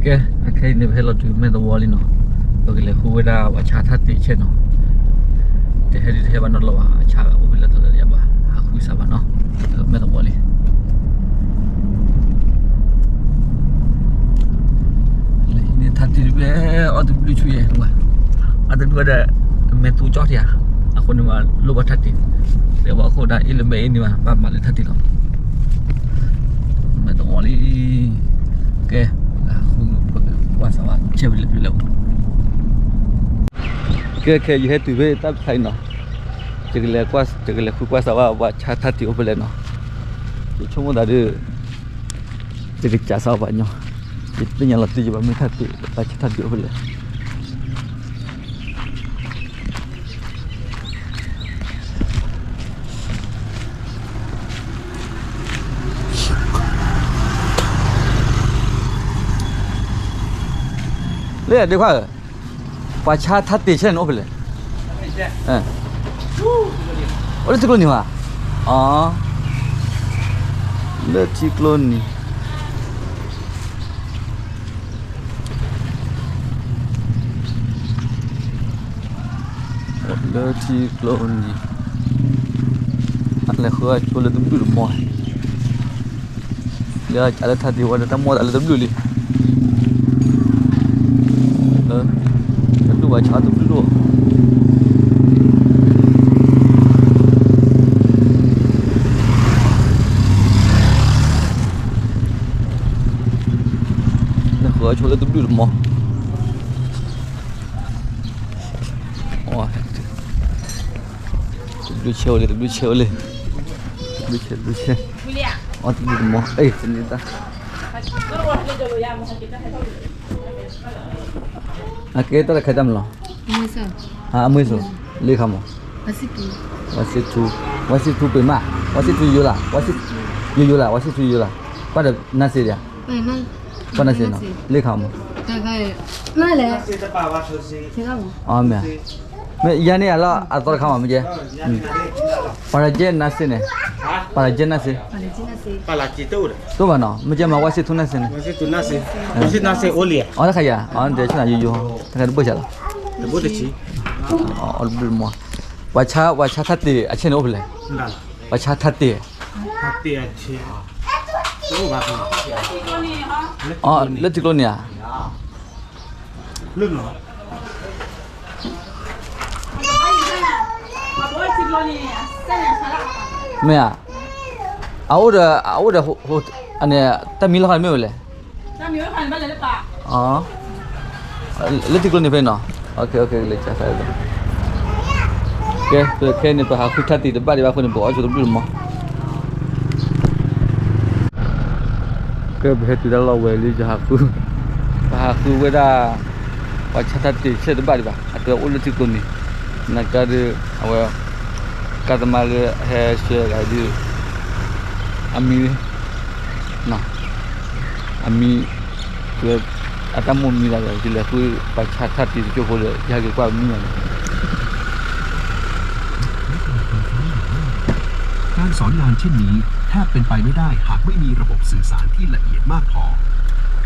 ကဲ, ခဲအံၤန့ၣ် ပဟဲလီၤတုၤမဲၢ်သဝီလံနီၤ, ပကလဲၤဃုဝဲဒၣ်ပှၤဆါထၣ်တ့ၢ်ဆဲနီၤ, တဟဲဒုးတဟဲဘၣ်နီတလီၢ်ဘၣ်, အဆါအိၣ်ဖဲလဲၣ်တလီၢ်လၢယဘၣ်ဟးဃုစးဘၣ်နီၤ, မဲၢ်သဝီလံ. လၢဟံးန့ၢ်ထၣ်တ့ၢ်တဘ့ၣ် အီၣ်တဘျုးဆူယဲၢ်, အီၣ်တဘျုးဒီး မဲာ်သူကၠီထံဧါ, အဃိန့ၣ်မးလိၣ်ဘၣ်ထၣ်တ့ၢ်, တဲဘၣ်အဃိဒၣ်အ့ၣ်လၢမဲာ်အ့ၣ်န့ၣ်မး ဘၣ်မၤလၢထၣ်တ့ၢ်လီၤ. မဲာ်သဝီလံ. ကဲ, ပကကွၢ်စးဝဲ ဆဲဖဲလဲၣ်ဖဲလဲၣ်အိၣ်. ကဲ, ခဲအံၤယဟဲတုၤဖဲတၢ်ဖျါအံၤနီၤ, ယကလဲၤကွၢ်, ယကလဲၤဃုကွၢ်စးဝဲပှၤဆါထၣ်တ့ၢ်အိၣ်ဖဲလဲၣ်နီၤ, ယဆိကမိၣ်သးဒီး ယကစးစးပှၤညီ, ယသ့ၣ်ညါလီၤတံၢ်ယဘၣ်မ့ၢ်ထၣ်တ့ၢ် ပှၤဆါထၣ်တ့ၢ်အိၣ်ဖဲလဲၣ်. လၢဒ့ခွါဧၢ, ပှၤဆါထၣ်တ့ၢ်ဆဲန့ၣ်အိၣ်ဖဲလဲၣ်. အိၣ်လၢထံကျိနံၤဧါ. လၢထံကျိနံၤ လၢထံကျိနံၤ, အလဲၤဃုအဆိလၢတဘျုးတမီၤ, လၢအကးလၢထၣ်တ့ၢ်ဝဲဒီးတၢ်မီၢ်သးလၢတဘျုးလံ, တဘျုးဘၣ်ဆါတဘျုးလီၤ. လဲၤဃုအဆိလၢတဘျုးတမီၤ. တဘျုးဆဲအိၣ်လံ, တဘျုးဆဲအိၣ်လံ, တဘျုးဆဲ, တဘျုးဆဲ, အီၣ်တဘျုးတမီၤ, အဲၣ်, တနံၤတၢ်, အကဲတၢ်တခါတၢ်မလီၤ, အမွေးစု, လ့ခါမး, ဝါစ့ထူ, ဝါစ့ထူပ့ၤမး, ဝါစ့ထူယိယိလၢ, ဝါစ့ထူယိယိလၢ, ပှၤဒီးနါစ့ဒံးဧါ, ပှၤနါစ့နီၤ, လ့ခါမး, မ့ၢ်ဧါ, မ့ၢ်ယၤန့ၣ်အလီၢ်အသီတခါမး မ့ၢ်ကဲ, ပှၤဒီးကဲနါစ့န့ၣ်, ပှၤဒီးကဲနါစ့, တအိၣ်ဘၣ်နီၤ, မ့ၢ်ကဲမး ဝါစ့ထူနါစ့န့ၣ်, အီတခါယၤ, အီတခါယိယိ, တခါတဘိၣ်ဆၣ်လီၤ, ပှၤဆါ, ပှၤဆါထၣ်တ့ၢ်အဆဲန့ၣ်အိၣ်ဖဲလဲၣ်, ပှၤဆါထၣ်တ့ၢ်, လၢထံကျိနံၤဧါ, မ့ၢ်ဧါ, အအိၣ်ဒီး, အအိၣ်ဒီး, တၢ်မံၤလီၤဃီန့ၣ်မ့ၢ်ဝဲလဲၣ်, လၢထံကျိနံၤဖဲနီၤ, ကဲ, ခဲအံၤန့ၣ် ပဟးဃုထၣ်တ့ၢ်တဘၣ်ဒံးဘၣ်အဃိန့ၣ် ပကအီၣ်ဆိတဘျုးတမီၤ, ကဲ, ပဟဲတုၤတၢ်လီၢ်ဝဲလံ ယဟးဃု, ပဟးဃုဝဲဒၣ် ပှၤဆါထၣ်တ့ၢ်ဆဲတဘၣ်ဒံးဘၣ်, အတဲအိၣ်လၢထံကျိနံၤ, နကါဒုး, အဝဲ, ကါသမါလၢဟဲဆှၢဂၤဒုး, အမံၤ, အမံၤ, အတၢ်မိၣ်မံၤလၢ်လၢ် ယလဲၤဃုပှၤဆါထၣ်တ့ၢ်တကၠိဖိဒီး ယဟဲက့ၤကွၢ်မံၤလီၤ. การสอนงานเช่นนี้แทบเป็นไปไม่ได้หากไม่มีระบบสื่อสารที่ละเอียดมากพอ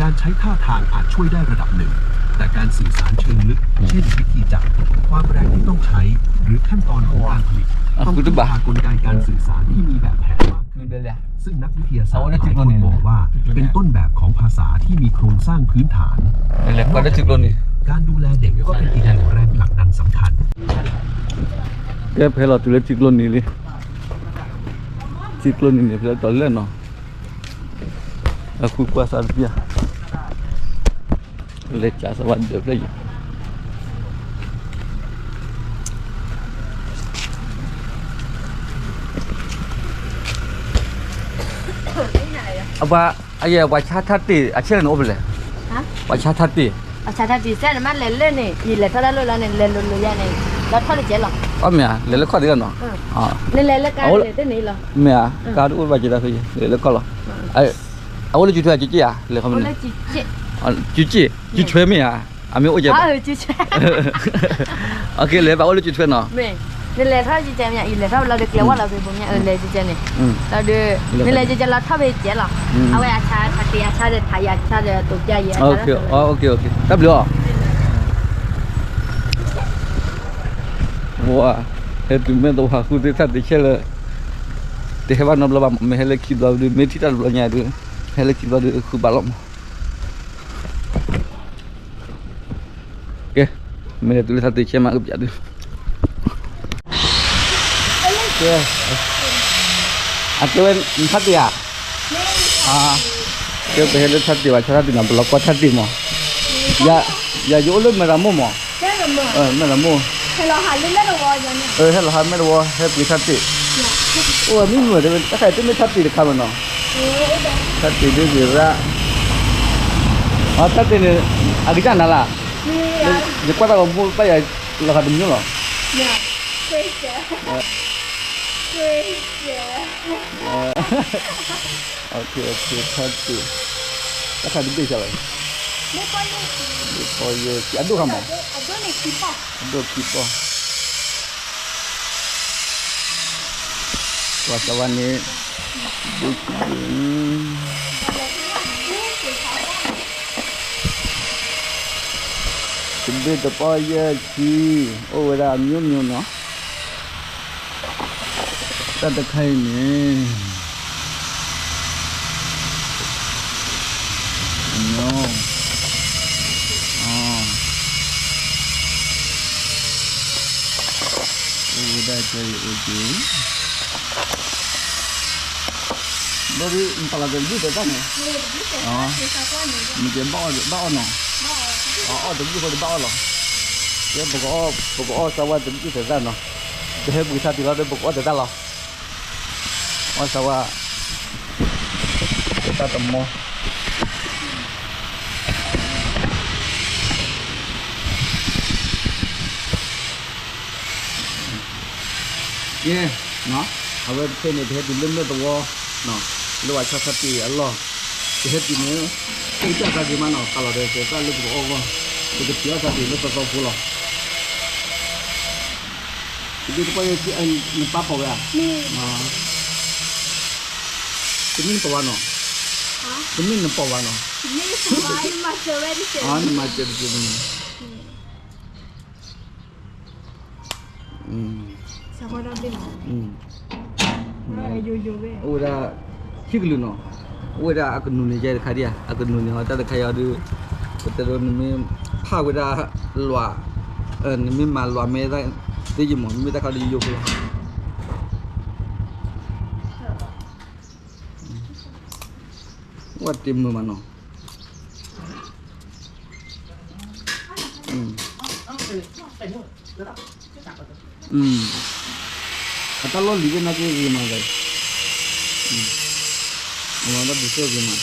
การใช้ท่าทางอาจช่วยได้ระดับหนึ่ง แต่การสื่อสารเชิงลึก เช่นวิธีจับ ความแรงที่ต้องใช้ หรือขั้นตอนของการผลิต ต้องพึ่งพากลไกการสื่อสารที่มีแบบแผนมากขึ้น ซึ่งนักวิทยาศาสตร์หลายคนมองว่าเป็นต้นแบบของภาษาที่มีโครงสร้างพื้นฐาน การดูแลเด็กก็เป็นอีกหนึ่งแรงผลักดันสำคัญ ကဲ ဖဲလီၤတုၤလၢထံကျိနံၤလံ, ထံကျိနံၤန့ၣ် ဖဲလီၤတီၤလဲၣ်နီၤ, အဃုကွၢ်စးတပျၢ်, လဲၤကးစးဘၣ်ဒၢးဖျၢၣ်ယံၤ, အပှၤ, အယဲၢ်ပှၤဆါထၣ်တ့ၢ်အဆဲးန့ၣ်အိၣ်ဖဲလဲၣ်, ပှၤဆါထၣ်တ့ၢ်, ပှၤဆါထၣ်တ့ၢ်စဲးန့ၣ် မ့ၢ်လဲၤလၢန့ၣ် ယလဲၤထီၣ်တၢ်လီၢ်လီၤန့ၣ် လဲၤလိၤလိၤယၤန့ၣ် လီၤထီၣ်တကဲးလီၤ, အမ့ၢ်ဧါ, လဲၤလၢခီၣ်တဂၤနီၤ, လဲၤလဲၤလၢကါန့ၣ်တန့ၣ်လီၤ, မ့ၢ်ဧါ, ကါတအိၣ်ဘၣ်က့ၤတၢ်ဖဲယဲၢ် လဲၤလၢခီၣ်လီၤ, အအိၣ်လၢစုထွဲ စုထွဲဧါ, လဲၤခီမ့ၢ်န့ၣ်, စုထွဲမ့ၢ်ဧါ, အမ့ၢ်အိၣ်ကဲးဘၣ်, လဲၤဘၣ်အိၣ်လၢစုထွဲနီၤ, မ့ၢ် နလဲၤထီၣ်ကဲကဲမ့ၢ် ယလဲၤထီၣ်လီၤဒီးကျဲဝဲလီၤ ဖဲဘိမ့ၢ် လဲၤကဲကဲန့ၣ် လီၤဒီး နလဲၤကဲကဲလီၤထီၣ်ဖဲကဲလီၤ အဝဲအဆါဆါတ့ၢ် အဆါဒီးထးယၤ အဆါဒီးတိာ်ပျၢ်ယၤ အဆါဒီး တၢ်ဘျုးအီၤ ဝဲ ဟဲတုၤမဲာ်သဝီဃုသ့ၣ်ထၣ်တ့ၢ်ဆဲးလၢ တဟဲဘၣ်နီတဘျီဘၣ်မး မ့ၢ်ဟဲလၢခံဘျီဒီး မ့ၢ်ထံၣ်တၢ်တဘျီညါဒီး ဟဲလၢခံဘျီဒီး ဃုဘၣ်လီၤမး ကဲ မ့ၢ်လဲၤတုၤလၢထၣ်တ့ၢ်ဆဲးမး ကပျးဒုး ကဲ အကဲဝဲ ထၣ်တ့ၢ်ဧါ ကဲ ပဟဲလၢထၣ်တ့ၢ်ဘၣ် ဆါထၣ်တ့ၢ်နီၤ ပလီၤကီထၣ်တ့ၢ်မး ယၤယအိၣ်လၢမဲၢ်ရမိၢ်မး မဲၢ်ရမိၢ် ဟဲလီၤဟးမဲၢ်တဝီ ဟဲပှ့ၤထၣ်တ့ၢ် အိၣ်ဝဲမုၢ်မုၢ်တဲဝဲ တၢ်ခါအံၤတမ့ၢ်ထၣ်တ့ၢ်တခါမးနီၤ ထၣ်တ့ၢ်ဒ်ဂ့ၤရၣ် အထၣ်တ့ၢ်န့ၣ် အကစၢ်နၤလၢ် ယကွၢ်တၢ်ဂီၤမူဘၣ်ယၤလီၤဃးတမံၤလီၤ ထၣ်တ့ၢ် တၢ်ခါတဘ့ၣ်ဆၢလီၤ အဒိၣ်ခါမး အဒိၣ်ခံပီၢ် ကွၢ်စးဝါန့ၣ် တဘ့ၣ်တပီၢ်ယဲၢ်ဆံ အိၣ်ဝဲဒၣ်အမျိုးမျိုးနီၤ တၢ်တခါအံၤန့ၣ် အမျိုး အိၣ်ဝဲဒၣ်ကဲအံၤအိၣ်က့ၤ ဘၣ်ဒီး နပာ်လီၤတဘျုးသဲးတၢ်န့ၣ် နကဘၣ်အီၣ်နီၤ အီၣ်တဘျုးဃီဒီးဘၣ်အီၣ်လီၤ ကဲ ပကအီၣ်စးဝါတဘျုးသဲးတၢ်နီၤ ပဟဲပှ့ၤထၣ်တ့ၢ်လီၤဒီး ပကအီၣ်သဲးတၢ်လီၤ အီၣ်စးဝါ တၢ်တမီ ကဲ အဝဲတဖဲန့ၣ် ပဟဲတုၤလၢမဲာ်သဝီ လၢဝဲဆါထၣ်တ့ၢ်အလီၢ် ပဟဲတုၤန့ၣ် ကဲကၢ်သးဂ့ၤမးနီၤ ကလီၤဒီးကဲသးလၢပကအီၣ်ဂီၢ် ပကထံၣ်အီၣ်သးတ့ၢ်လၢသီသီဖိလီၤ တဘ့ၣ်တပီၢ်ယဲၢ်ဆံ နပာ်ဖှိၣ်ဝဲဧါ တမ့ၢ်နပီၢ်ဝဲနီၤ တမ့ၢ်နပီၢ်ဝဲနီၤ နမၤစၢၤဝဲတကဲး နမၤစၢၤတကဲး အိၣ်ဝဲဒၣ် ခံကလုာ်နီၤ အိၣ်ဝဲဒၣ်အကနူၤန့ၣ် ယဲတခါဒံးဧါ အကနူၤန့ၣ်ဟီ တၢ်တခါအံၤဒီး ပတဲဒိးနမ့ၢ်ဖးဝဲဒၣ်လွး နမ့ၢ်မၤလွးမဲသ့ယမး မ့ၢ်တၢ်ခါဒီးယိယိဖိလီၤ ဝဲတ့ၢ်မုာ်မးနီၤ အတၢ်လီၢ်လံၤသ့ၣ်နီၣ်က့ဂ့ၤမး အမၤတၢ်ဒုးစိၣ်ဂ့ၤမး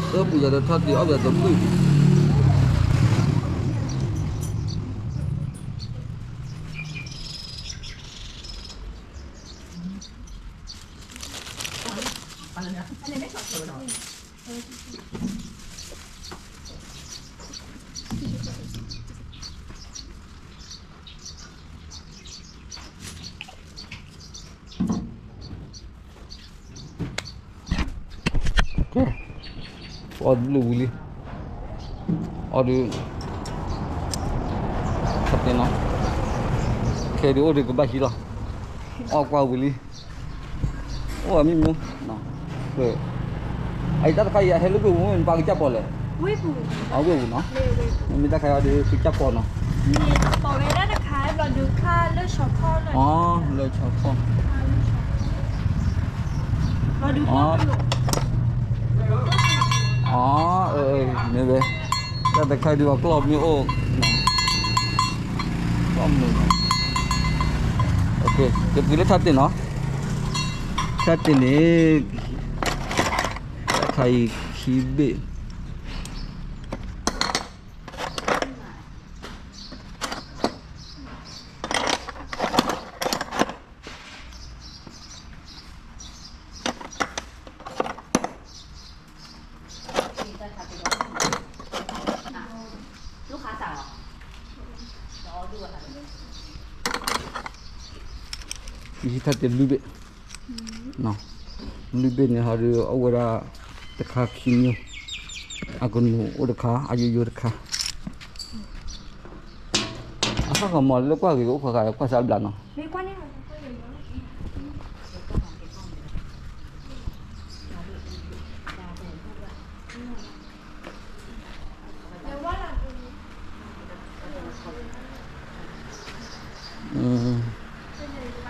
အၢပူၤယၤဒီးထီၣ်တ့ၢ်အီၣ်ပူၤယၤဒီးဘုၣ် ကဲ အီၣ်တဘျုးဝံၤလံ အီၣ်ဒုး ခါသ့နီၤ ခဲဒုးအိၣ်ဒုးကဘၣ်ဟံးလီၤ အီၣ်ကွၢ်ဝံၤလံ အိၣ်အမံၤမံၤ အံၤတၢ်တခါအံၤအဟဲလၢဝ့ၢ်ပူၤမ့ၢ်နပၢ်ကစၢ်ပီၢ်လဲၣ် အဝ့ၢ်ပူၤနီၤ မ့ၢ်တၢ်ခါအံၤဒီးကစၢ်ပီၢ်နီၤ အီ လၢဆီခီၣ် အီ မ့ၢ်ဝဲ တၢ်တခါအံၤဒုးအကျီၢ်မ့ၢ်အိၣ် ကပှ့ၤလၢထၢတ့ၢ်နီၤ ထၢတ့ၢ်န့ၣ် တၢ်ခါအံၤခံဘ့ၣ် ယဟံးထါတ့ၢ်လွံၢ်ဘ့ၣ်, လွံၢ်ဘ့ၣ်န့ၣ်ဟီဒီး အိၣ်ဝဲဒၣ်တခါခံမၠိ, အကနူၤအိၣ်တခါ အယိယိတခါ, အဃၣ်ဃၣ်မီၤလၢကွၢ်ဂ့ၤကအိၣ်ဃၣ်ဃၣ် ကွၢ်စၢ်ဘျးနီၤ.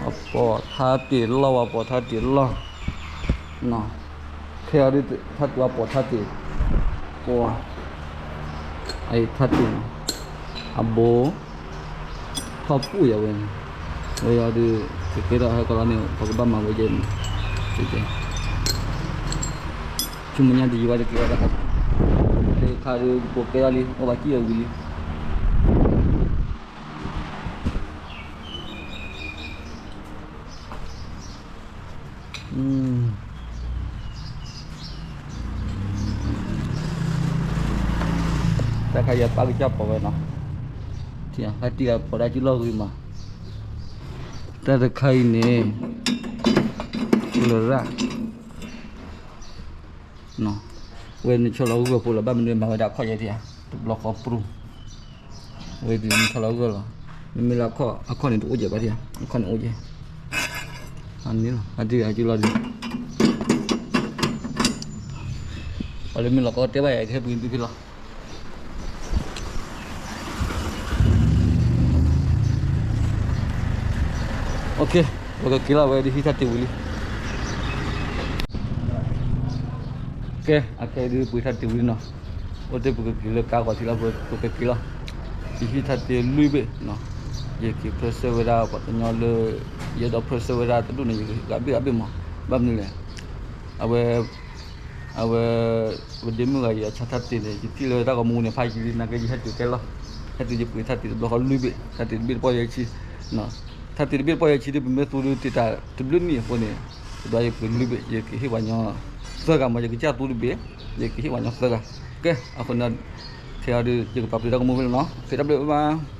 အပိာ်ထါတ့ၢ်လီၢ်ဝဲ ပိာ်ထါတ့ၢ်လီၢ်, ခဲအံၤဒ်ထါတ့ၢ်ဝဲပိာ်ထါတ့ၢ်, ပှၤ, အအံၤထါတ့ၢ်, အဘိ ထီၣ်ပူၣ်ယၤဝဲန့ၣ်, ဝဲအံၤဒီး ကကဲထီၣ်ဟဲကီးလီၤန့ၣ် ပကဘၣ်မၤဝဲယဲၢ်န့ၣ်, ဆူမဲာ်ညါတယံာ်ဘၣ်တကဲထီၣ်တၢ်ခါ, တခါဒီး ပကဲထီၣ်လံ အိၣ်ဘၣ်ကံၣ်အဝံၤလံ. တၢ်ခါအံၤအပၢ်ကစၢ်ပိာ်ဝဲနီၤ, တံၢ်အီၤ ဟဲတံၢ်အီၤပိာ်ဒၣ်ကံၣ်လီၢ်ဂ့ၤမး, တၢ်တခါအံၤန့ၣ် လရၣ် ဝဲနဆီလီၤဂုၢ်ဂီၤဖိလီၤ ဘၣ်မနုၤမၤဝဲဒၣ်အခီၣ်ယဲၢ်ထံဧါ, တဘျီဃီပြူၢ်, ဝဲဒုးနဆီလီၤဂုၢ်ဂီၤလီၤ, မ့မ့ၢ်လၢအခီၣ် အခီၣ်န့ၣ်တအိၣ်ယဲၢ်ဘၣ်ထံဧါ, အခီၣ်န့ၣ်အိၣ်ယဲၢ်, အန့ၣ်လီၤ အဒုးအက့ၤလီၤဒုး, ပှၤလၢမ့ၢ်လီၤကီတဲဘၣ်ယၤ ကဟဲပှ့ၤသုဖဲလီၤ. ပကက့ၤလီၤဝဲဒ်ဟံးထါတ့ၢ်ဝံၤလံ. ကဲ အခဲအံၤဒုးပှ့ၤထါတ့ၢ်ဝံၤလံနီၤ, အိၣ်တ့ၢ်ပကက့ၤလၢကါဂီၤထံးလီၤ ပကက့ၤလီၤ, ယဟံးထါတ့ၢ်လွံၢ်ဘ့ၣ်, ယက့ၤဖၢဆၢဝဲဒၣ်ပှၤကညီလၢ ယအဲၣ်ဒိးဖၢဆၢဝဲဒၣ်တဒူၣ်န့ၣ် ယဂၤဘ့ၣ်ဂၤဘ့ၣ်မး, ဘၣ်မနုၤလဲၣ်, အဝဲ အဝဲ ပဒ့မုၣ်ဂၤအံၤအဆါထါတ့ၢ်န့ၣ် ယထံၣ်လၢတၢ်ဂီၤမူန့ၣ် ဖးယံာ်လံ နာ်က့ယဟဲတုၤကဲလီၤ, ဟဲတုၤယပှ့ၤထါတ့ၢ်တဘျီဃီလွံၢ်ဘ့ၣ်, ထါတ့ၢ်တဘ့ၣ်တပီၢ်ယဲၢ်ဆံ, ထါတ့ၢ်တဘ့ၣ်တပီၢ်ယဲၢ်ဆံဒုး ပမ့ၢ်သူဒုးတ့ၢ်တၢ်တဘျုးနံၣ်အဃိန့ၣ်, တဘျီယပှ့ၤလွံၢ်ဘ့ၣ် ယကဟ့ၣ်ပှၤညီသၢဂၤမး ယကစၢ်သူတဘ့ၣ်, ယကဟ့ၣ်ပှၤညီသၢဂၤ, ကဲ အဃိန့ၣ် ခဲအံၤဒုး ယကပာ်ပတုာ်တၢ်ဂီၤမူဖဲလီၤနီၤ, ခဲတၢ်ဘျုးဘၣ်